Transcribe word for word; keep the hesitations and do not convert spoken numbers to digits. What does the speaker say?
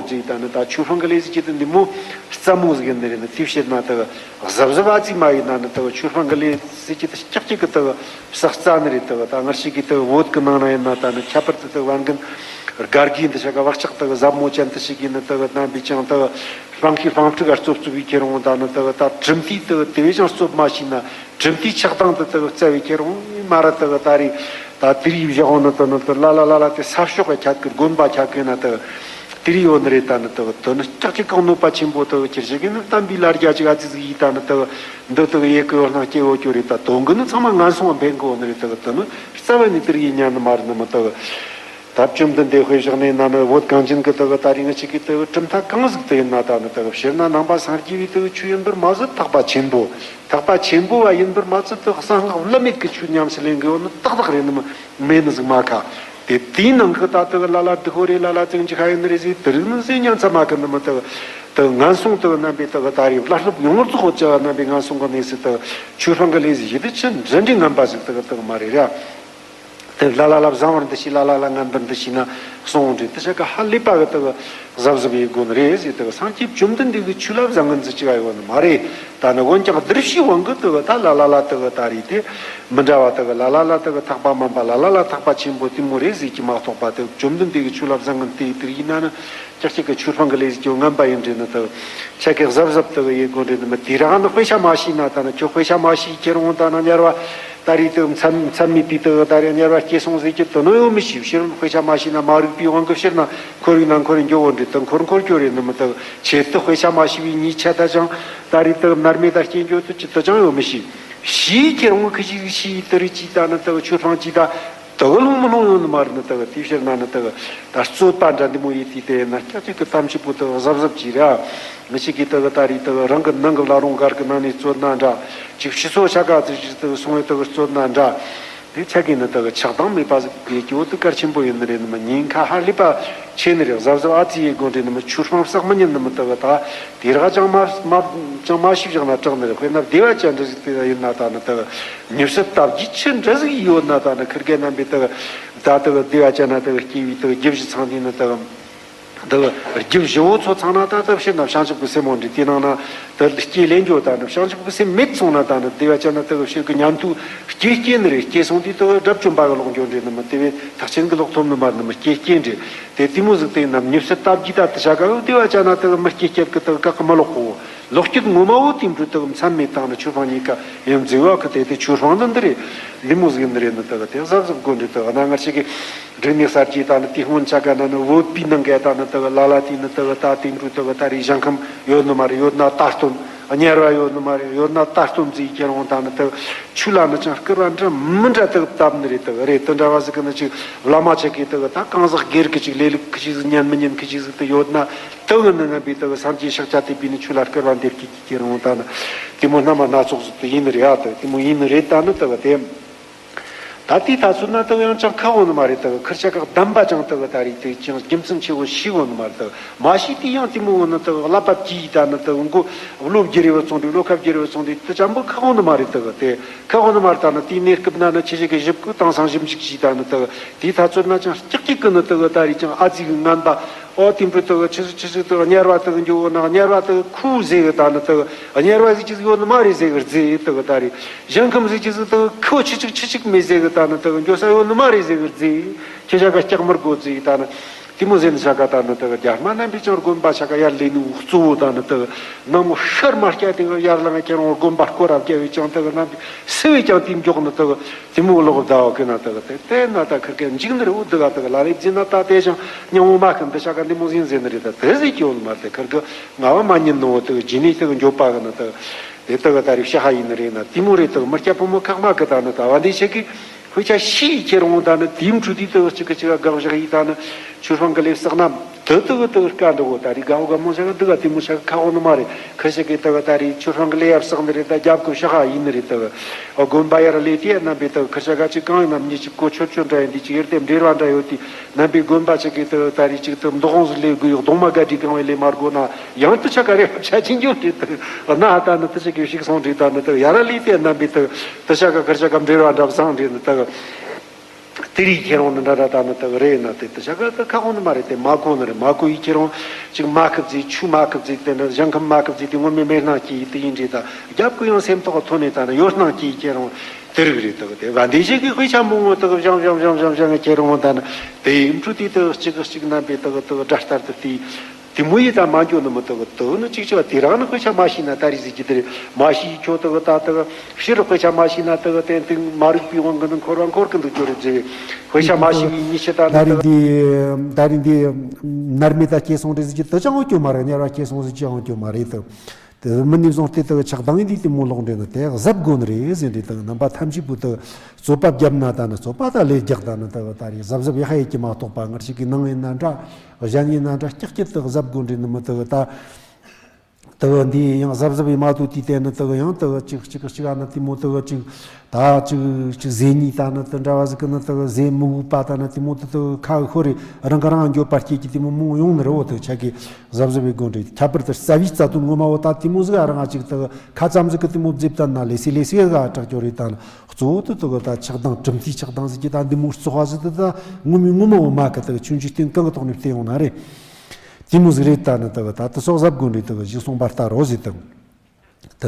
ཟིག་ད་ནི་ད་ཆོས་སྤང་གི་ལས་ཟིག་གི་དེ་འདི་མོ་རྩ་མོ་ཟིག་ཡིན་ནི་རེད། ནི་དེ་བཤད་ན་ད་གཟབ་གཟབ་ཨ་ཙི་མ་ཡིན་ན་ནི་ད་ཆོས་སྤང་གི་ལས་ཟིག་གི་དེ་ཀྱག་ཀྱག་གི་ད་བསགས་རྩ་ནི་རེད། ད་ད་ངར་ཞིག་གི་ད་བོད་གི་ནང་ན་ཡིན་ན་ད་ནི་ཁྱད་པར་དུ་ད་བན་རྒན་དགའ་དགའི་འདི་ཆ་ག་བག་ཆགས་ད་གཟབ་མོ་ཅན་དུ་ཞིག་གི་ནི་ད་རྣམ་པའི་ཅང་ད་སྤང་ཤི་སྤང་ཕྲུག་ག་རྩོབ་རྩོབ་བའི་ཁྱེར་འོང་ད་ནི་ད་ད་གྲིམ་ཐིག་ད་དེ་བས་ཀྱང་རྩོབ་མ་ཤེས་ན། གྲིམ་ཐིག་ཆགས་སྡང་དུ་དུ་རྩ་བའི་ཁྱེར་འོང་མ་ར་དུ་ད་རེས་ད་དེ་རིགས་བཞག་འོང་ན་དུ་ནི་དུ་ལ་ལ་ལ་ལ་དེ་ས་ཕྱོགས་ཀྱི་ཁྱད་ཀྱི་དགོན་པ་ཁྱད་ཀྱི་ན་དུ་དེ་རིགས་ཡོད་ནི་རེད། ད་ནི་དུ་དུ་ནི་ཀྱག་ཀྱག་གང་གནོད་པ་ཆེན་པོ་དུ་ཁྱེར་ཞིག་གི་ནི་བསྟན་པའི་ལ་རྒྱ་ཅིག་ཨ་ཙི་ཟིག་ཡིས་ད་ནི་དུ་འདི་དུ་ཡེ་གི་ཡོད་སྣང་སྐྱེ་བོ་ཅོ་རེད། ད་དོན་གི་ནི་ཚང་མ་ངན་སོང་བ་འཕེན་གི་ཡོད་ནི་རེད། དུ་དུ་ནི་རྩ་བ་ནས་དེ་རིགས་ཡིན་ཉན་ནི་མ་རེད། ནི་མི་དུ། ད་བཅོམ་ལྡན་འདས་དཔེ་བཞག་ནས་ན་ནི་བོད་གངས་ཅན་གི་དུ་ད་རིང་ངི་ཅིག་གི་དུ་གྲུབ་མཐའ་གང་ཟིག་དུ་ཡིན་ན་ད་ནི་དུ་ཕྱིར་ན་ནང་པ་སངས་རྒྱས་པའི་དུ་ཆོས་ཡིན་པར་མ་ཟད་ཐེག་པ་ཆེན་པོ། ཐེག་པ་ཆེན་པོ་བ་ཡིན་པར་མ་ཟད་དུ་གསང་སྔགས་བླ་མེད་ཀྱི་ཆོས་ཉམས་སུ་ལེན་གི་ཡོད་ནི་ཏག་ཏག་རེད། ནི་མི་མེད་ནི་ཟིག་མ་ཁ། དེ་དེའི་ནང་གི་ད་དུ་ལ་ལ་སྡུག་ཧོ་རེད། ལ་ལ་བཙན་གྱི་ཁ་ཡོད་ནི་རེད་ཟིག་དུ་རིགས་ནི་ཟིག་ཉན་ཚ་མ་ཁ། ནི་མི་དུ་དུ་ངན་སོང་དུ་རྣམ་པའི་དུ་ད་རེས་བླ་སློབ་ཡོངས་རྫོགས་ཧོ་ཅ་བ་རྣམ་པའི་ངན་སོང་གི་གནས་སུ་དུ་ཆོས་སྤང་གི་ལས་ཟིག་ཡིད་དུ་ཆི་འདྲ་འདྲའི་ངན་པ་ཟིག་དུ་དུ་མ་རེད་ར། དེ་ལ་ལ་ལ་བཟང་བར་འདུ་ཤེས། ལ་ལ་ལ་ངན་པར་འདུ་ཤེས་ན་གསུང་འདྲི་དེ་ཆ་ག་ཧ་ལས་པ་གི་དག་གཟབ་གཟབ་ཡེད་དགོས་ནི་རེད་ཟེར། དག་སངས་རྒྱས་བཅོམ་ལྡན་འདས་ཀྱི་ཆོས་ལ་བཟང་ངན་ཟེར་གྱི་ཡོད་ནི་མ་རེད། ད་ནི་འོན་ཀྱང་གདུལ་བྱའི་དབང་གི་དག་ད་ལ་ལ་ལ་དག་ད་རེད་དེ་མི་འདྲ་བ། དག་ལ་ལ་ལ་དག་ཐེག་པ་དམན་པ། ལ་ལ་ལ་ཐེག་པ་ཆེན་པོ་དེ་མོ་རེད་ཟེར་གྱི་མ་གཏོགས་པ། དག་བཅོམ་ལྡན་འདས་ཀྱི་ཆོས་ལ་བཟང་ངན་དེ་དེར་ཡིན་ན་ནི་ཀྱག་ཀྱག་གི་ཆོས་སྤང་གི་ལས་ཟེར་གྱི་ངན་པ་ཡིན་འདྲེ་ནི་དག་ཆ་གི་གཟབ་གཟབ་དག་ཡེད་དགོས་འདྲེ་ནི་མི་དེ་རང་ནི་དཔེ་ཆ་མ་ཤེས་ན། ད་ནི་ཁྱོད་དཔེ་ཆ་མ་ཤེས་ཁྱེར་འོང་ད་ནི་དམྱལ་བ། ད་རེས་དུ་མཚམས་མཚམས་མེད་པའི་དུ་ད་རེས་དམྱལ་བ་སྐྱེས་སོང་ཟེར་གྱི་དུ་ནོ་ཡོང་མི་ཤེས། ཕྱིར་དཔེ་ཆ་མ་ཤེས་ན་མ་རིག་པའི་དབང་གིས་ཕྱིར་ན་འཁོར་བའི་ནང་འཁོར་འགྱོ་བོ་འདྲི་དུ་འཁོར་འཁོར་སྐྱོ་རེད། ནི་མི་དུ་ཆེད་དུ་དཔེ་ཆ་མ་ཤེས་པའི་ཉེས་ཆད་ད་ཅང་ད་རེས་དུ་མནར་མེད་ད་སྐྱེ་འགྱོ་དུ་ཅི་དུ་ཅང་ཡོང་མི་ཤེས། ཤེས་ཁྱེར་འོང་ཁི་ཤེས་ཤེས་དུ་རེད་ཅི་ད་ནི་དུ་ཆོས་སྤང་ཅི་ད་དུ་ལོང་མི་ལོང་ཡོང་ནི་མ་རེད། ནི་དུ་དེ་ཕྱིར་ན་ནི་དུ་ད་རྩོད་པ་འདྲ་འདི་མོ་ཡིན་དུས་དེ་ན་ཀྱག་ཀྱག་གི་གཏམ་ཆི་པོ་དུ་གཟབ་གཟབ་ཅི་ར། མི་ཞིག་གིས་དག་ད་རེས་དག་རང་གི་ནང་གི་བླ་རུང་སྒར་གི་ནང་ནས་རྩོད་ན་འདྲ། ཅིག་ཕྱི་སོ་ཆ་ག་ཙི་ཞིག་དག་སོང་བའི་དག་རྩོད་ན་འདྲ། དེ་ཆ་གི་ནི་དག་ཆགས་སྡང་མེད་པ་ཟིག་གི་སྐྱོ་དུ་གལ་ཆེན་པོ་ཡིན་ནི་རེད། ནི་མི་ཉེན་ཁ་ཧ་ལས་པ་ཆེ་ནི་རེད། གཟབ་གཟབ་ཨ་ཙི་ཡེད་དགོས་འདྲེ། ནི་མི་ཆོས་སྤང་བསགས་མི་ཉན། ནི་མི་དག་ད་དེ་རག་ཅང་མ་མ་ཅང་མ་ཤེས་བཞག་ན་དྲག་ནི་རེད། དཔེར་ན་བདེ་བ་ཅན་འདྲ་ཟིག་དེ་ཡིན་ན་ད་ནི་དག་མྱུར་ཞི་སྟབས་ཀྱིས་ཆི་འདྲ་ཟིག་ཡོད་ན་ད་ནི་ཁིར་གེ་རྣམ་པའི་དག་ད་དག་བདེ་བ་ཅན་ན་དག་སྐྱེ་བའི་དག་རྒྱུ་བཞི་ཚང་དུས་ནི་དག་འདི་རྒྱུ་བཞི་བོ་ཚོ་ཚང་ན་ད་ལྟ་ཕྱིར་ན་བྱང་ཆུབ་ཀྱི་སེམས་མོ་འདྲི། དེ་ནང་ན་དེ་སྐྱེ་ལེན་འགྱོ་ད་ནི་བྱང་ཆུབ་ཀྱི་སེམས་མེད་སོང་ན་ད་ནི་བདེ་བ་ཅན་ན་དེ་གི་ཕྱིར་གི་ཉན་ཐོས་སྐྱེ་སྐྱེ་ནི་རེད། སྐྱེ་སོང་དུས་དེ་དགྲ་བཅོམ་པ་གི་ལོག་འགྱོ་འདྲེ། ནི་མི་དེ་བས་ཐེག་ཆེན་གི་ལོག་ཐོབ་ནི་མ་རེད། ནི་མི་སྐྱེ་སྐྱེ་འདྲེ། དེ་དེ་མོ་ཟིག་དེ་ནམ་མྱུར་ཞི་སྟབས་ཀྱིས་ད་དེ་བྱ་ག་བདེ་བ་ཅན་ན་དེ་གི་མི་སྐྱེ་སྐྱེ་གི་དེ་གི་བཀག་གི་མི་ལོག་གོ། ལོག་སྐྱོད་ངོ་མ་བོ་དེ་འཕྲོ་དེ་གི་མཚམས་མེད་དང་ནི་ཆོས་སྤང་གཉིས་ཀ་ཡང་འཛིང་བ་གི་དེ་དེ་ཆོས་སྤང་ནི་འདི་རེད། འདི་མོ་ཟིག་འདི་རེད། ནི་དེ་གི་དེ་གཟབ་གཟབ་དགོས་འདྲེ། དེ་གི་ན་ང་ཅིག་གི་རིག་གནས་གསར་བརྗེ་དང་ནི་དེ་སྔོན་ཆ་ག་ན་ནི་བོད་པའི་ནང་ག་དང་ནི་དག་ལ་ལ་དེ་ནི་དག་ད་དེ་འགྲོ་དག་ད་རེས་ཞིང་ཁམས་ཡོད་ནི་མ་རེད། ཡོད་ན་ལྟ་སྟོན། དམྱལ་བ་ཡོད་ནི་མ་རེད། ཡོད་ན་ལྟ་སྟོན་ཟེར་ཁྱེར་འོང་ད་ནི་དག་ཆོས་ལ་ནི་ཅང་སྐུར་བ་འདྲ་མི་འདྲ་དག་བཏབ་ནི་རེད། དག་རེད། དེ་འདྲ་བ་ཟིག་གི་ནི་ཅིག་བླ་མ་ཆ་གི་དག་ད་གང་ཟག་སྒེར་གི་ཅིག་ལས་ལུགས་ཁི་ཅིག་ཟིག་ཉན་མི་ཉན་ཁི་ཅིག་ཟིག་དེ་ཡོད་ན་དག་ནི་རྣམ་པའི་དག་སངས་རྒྱས་ཤཱཀྱ་ཐུབ་པའི་ནི་ཆོས་ལ་སྐུར་བ་འདེབས་ཀྱི་ཁྱེར་འོང་ད་ནི་དེ་མོ་རྣམ་པ་སྣ་ཚོགས་ཟིག་དེ་ཡིན་ནི་རེད། ཨ་དག་དེ་མོ་ཡིན་ནི་རེད། ད་ནི་དག་དེ། ད་ལྟའི་ད་ཚོད་ན་དག་ཡང་ཅང་ཁག་འོང་ནི་མ་རེད། དག་ཁིར་ཆ་ཁག་གདམས་པ་ཅང་དག་ད་རེས་དེ་ཅང་རྒྱུ་མཚན་ཆེ་བོ་ཤེས་འོང་ནི་མ་རེད། དག་མ་ཤེས་དུས་ཡང་དེ་མོ་འོང་ནི་དག་བསླབ་པ་གྱིས་ད་ནི་དག་མགོ་བློ་བསྒྱུར་རེ་བ་ཚོང་འདུག་བློ་ཁ་བསྒྱུར་རེ་བ་ཚོང་འདུག་དེ་ཅང་པོ་ཁག་འོང་ནི་མ་རེད། དག་དེ་ཁག་འོང་ནི་མ་རེད། ད་ནི་དེའི་གནས་སྐབས་ན་ནི་ཁྱེད་ཅག་གི་ཞིབ་ཀུ་དྭངས་སང་ཞིབ་འཇུག་གྱིས་ད་ནི་དག་དེའི་ད་ཚོད་ན་ཅང་སྐྱག་སྐྱག་གི་ནི་དག་ད་རེས་ཅང་ཨ་ཙི་གི་ངན་པ། ཨོ་དེ་འཕྲོ་དག་ཆི་ཟིག་ཆི་ཟིག་དག་དམྱལ་བ་དག་འགྱོ་ན་དམྱལ་བ་དག་ཁུ་ཟེ་གི་ད་ནི་དག་དམྱལ་བ་ཟིག་ཅི་ཟིག་ཡོད་ནི་མ་རེད་ཟེ་གི་རྫི་དག་ད་རེད། ཞིང་ཁམས་ཟིག་ཅི་ཟིག་དག་ཁུ་ཆི་ཆིག་ཆི་ཆིག་མེད་ཟེ་གི་ད་ནི་དག་འགྱོ་ས་ཡོད་ནི་མ་རེད་ཟེ་གི་རྫི། ཁྱེད་ཅག་ག་སྐྱག་མར་གོ་རྫི་ད་ནི་དེ་མོ་ཟེ་ནི་ཆ་ག་ད་ནི་དག་རྒྱ་དམར་རྣམ་པས་ཀྱང་དགོན་པ་ཆ་ག་ཡར་ལས་ནི་གཙོ་བོ་ད་ནི་དག་ནང་མོ་ཤར་མ་སྐྱ་དེ་ག་ཡར་ལངས་ཀྱང་དགོན་པ་སྐོར་ར་བརྒྱབ་བས་ཀྱང་དག་རྣམ་པས་སུ་བས་ཀྱང་དེ་མགྱོགས་ནི་དག་དེ་མོ་ལོག་ཟླ་བ་གི་ན་དག་དེ་དེ་ན་ད་ཁིར་གེ་འཇིག་ནི་རེད། འུ་དུ་ག་དག་ལ་ལས་བརྫིས་ན་ད་དེ་ཅང་སྙིང་བོ་མ་ཁི་འདི་ཆ་ག་འདི་མོ་ཟིན་ཟེར་ནི་རེད། ད་དེ་ཟིག་གི་འོ་ནི་མ་དེ་ཁིར་གེ་ང་བ་མ་ཉན་ནོ་དག་ཇི་ནས་དག་འགྱོད་པ་གི་ན་དག་དེ་དག་ད་རེ་ཤ་ཧ་ཡིན་ནི་རེད། ན་དེ་མོ་རེད། དག་མི་སྐྱ་ཕོ་མོ་ཁག་མ་གི་ད་ནི་ད་བ་འདི་ཆེ་གི་དཔེ་ཆ་ཤི་ཡི་ཁྱེར་འོང་ད་ནི་དེའི་འཕྲོ་དེ་དག་གཅིག་གི་གཅིག་ག་དགག་བཞག་ཡི་ད་ནི་ཆོས་སྤང་གི་ལས་བསགས་ན། དེ་དག་དག་དཀའ་འདུག་གོ་ད་རེས་དགའ་བོ་དགའ་མོ་ཟེར་ག་འདུག་ག་དེ་མོ་ཟེར་ག་ཁ་འོ་ནི་མ་རེད། ཁ་ཤས་ཀྱིས་དག་ད་རེས་ཆོས་སྤང་གི་ལས་ཡར་བསགས་ནི་རེད། ད་རྒྱབ་ཀྱི་ཤ་ཁ་ཡིན་ནི་རེད། དག་དགོན་པ་ཡར་ལས་དེ་རྣམ་པས་དག་ཁ་ཤས་ག་ཅིག་གང་ཡིན་ནམ་ཉེ་ཅིག་གོ་ཆོད་ཆོད་འདྲ་ཡིན་དེ་ཅིག་ཡར་དེ་འབྲེལ་བ་འདྲ་ཡོད་དེ་རྣམ་པས་དགོན་པ་ཅིག་གིས་དག་ད་རེས་ཅིག་དག་འདུ་ཁང་ཟིག་ལས་དགོས་ཡོད། གདུང་མ་ག་འདྲའི་གང་བའི་ལས་མར་དགོས་ན་ཡང་དུ་ཆ་ག་རེ་བ་ཆ་ཆེན་རྒྱུ་རེད། དག་ན་ད་ནི་དུ་ཆ་གི་ཤིག་སོང་རེད། ད་ནི་དག་ཡར་ལས་དེ་རྣམ་པས་དག་དུ་ཆ་ག་ཁ་ཤས་ག་འབྲེལ་བ་འདྲ་བཟང་རེད། ནི་དག་དེ་རིགས་ཁྱེད་རང་ནི་འདྲ་འདྲ་ད་ནི་དག་རེད་ན་དེ་དེ་བྱ་ག་གི་ཁ་ཁོང་ནི་མ་རེད། དེ་མ་གོ་ནི་རེད། མ་གོ་ཡི་ཁྱེད་རང་ཅིག་མ་ཁབ་ཟིག་ཆུ་མ་ཁབ་ཟིག་དེ་ནི་ཞིང་ཁམས་མ་ཁབ་ཟིག་དེ་ངོ་མའི་མེད་སྣང་སྐྱེ་ཡི་དེ་ཡིན་འདྲ། ད་རྒྱབ་ཀྱི་ཡང་སེམས་ཐོག་ཐོན་ནས་ད་ནི་ཡོད་སྣང་སྐྱེ་ཡི་ཁྱེད་རང་དེ་རིགས་རེད། དག་དེ་བ་འདི་ཞིག་གི་དཔེ་ཆ་མང་བོ་དག་བཞེངས་བཞེངས་བཞེངས་བཞེངས་བཞེངས་ཁྱེད་རང་ད་ནི་དེ་ཡིན་འཕྲུལ་དེ་དག་གཅིག་གི་གཅིག་རྣམ་པའི་དག་དག་སྒྲ་ལྟར་དུ་དེ། དེ་མོ་ཡི་ད་མ་འགྱོ་ནི་མི་དག་དག་ནི་ཅིག་ཆ་དེ་རང་ནི་དཔེ་ཆ་མ་ཤེས་ན་ད་རེས་ཟིག་གི་དེ་རེད། མ་ཤེས་ཁྱོད་དག་ད་དག་ཕྱིར་དཔེ་ཆ་མ་ཤེས་ན་དག་ཏན་ཏིག་མ་རིག་པའི་དབང་གིས་ནི་འཁོར་བ་འཁོར་གི་འདུག་རྒྱུ་རེད་ཟེར་བའི་དཔེ་ཆ་མ་ཤེས་པའི་མྱི་ཞིག་ད་ད་ནི་རིང་དག་འདི་ད་རིང་འདི་མནར་མེད་ད་སྐྱེ་སོང་རེད་ཟིག་གི་དུ་ཅང་འོ་སྐྱོ་མ་རེད། དམྱལ་བ་སྐྱེ་སོང་ཟིག་ཅང་འོ་སྐྱོ་མ་རེད་དུ། དེ་མི་ནི་བཟུང་སྟེ་དག་ཆགས་སྡང་ཡིན་དུས་དེ་མོ་ལོག་འདྲེ་ནི་དེ་གཟབ་དགོ་ནི་རེད་ཟེར་འདྲེ་དག་རྣམ་པ་ཐམས་ཅད་པོ་དག་རྩོད་པ་བརྒྱབ་ན་ད་ནི་རྩོད་པ་ད་ལས་རྒྱག་ད་ནི་དག་ད་རེས་གཟབ་གཟབ་ཡག་ཡེད་ཀྱི་མ་གཏོགས་པ། ངར་ཞིག་གི་ནང་ཡིན་ན་འདྲ་གཞན་ཡིན་ན་འདྲ་ཀྱག་ཀྱག་དག་གཟབ་དགོ་འདྲེ་ནི་མི་དག་ད་དག་འདི་ཡང་གཟབ་གཟབ་ཡིན་མ་གཏོགས་དུས་དེ་ནི་དག་ཡང་དག་ཅིག་ཅིག་ཅིག་ཨ་ནི་དེ་མོ་དག་ཅིག་ད་ཅིག་ཅིག་ཟས་ཉིད་ད་ནི་དེ་འདྲ་བ་ཟིག་གི་ནི་དག་ཟས་མི་འུག་པ་ད་ནི་དེ་མོ་དེ་དག་ཁ་ཤོར་རེ་རང་ག་རང་འགྱོད་པ་སྐྱེ་གི་དེ་མོ་མང་ཡོང་ནི་རེད། འོ་དག་ཆ་གི་གཟབ་གཟབ་ཡི་དགོ་འདྲེ། ཁྱད་པར་དུ་རྩ་བའི་རྩ་དོན་ངོ་མ་འོ་ད་དེ་མོ་ཟིག་ཨ་རང་ང་ཅིག་དག་ཁ་ཙམ་ཟིག་གི་དེ་མོ་བརྫིབ་ད་ན་ལེ་སི་ལེ་སི་ག་དྲག་སྐྱོ་རེད། ད་ནི་གཙོ་བོ་དེ་དག་ད་ཆགས་སྡང་གྲུབ་མཐའི་ཆགས་སྡང་ཟིག་གི་ད་འདི་མོ་བཙོག་པ་ཟིག་དེ་ད་ངོ་མའི་ངོ་མ་འོ་མ་གི་དག་ཆུང་ཆུང་སྟེང་གང་གི་ཐོག་ནས་བལྟས་ཡོང་ན་རེད། དེ་མོ་ཟིག་རེད། ད་ནི་དག་ད་དེ་སོགས་གཟབ་དགོ་འདྲེ་དག་ཞིག་གསུངས་པ་ལྟར་རོ་ཟིག་དང་།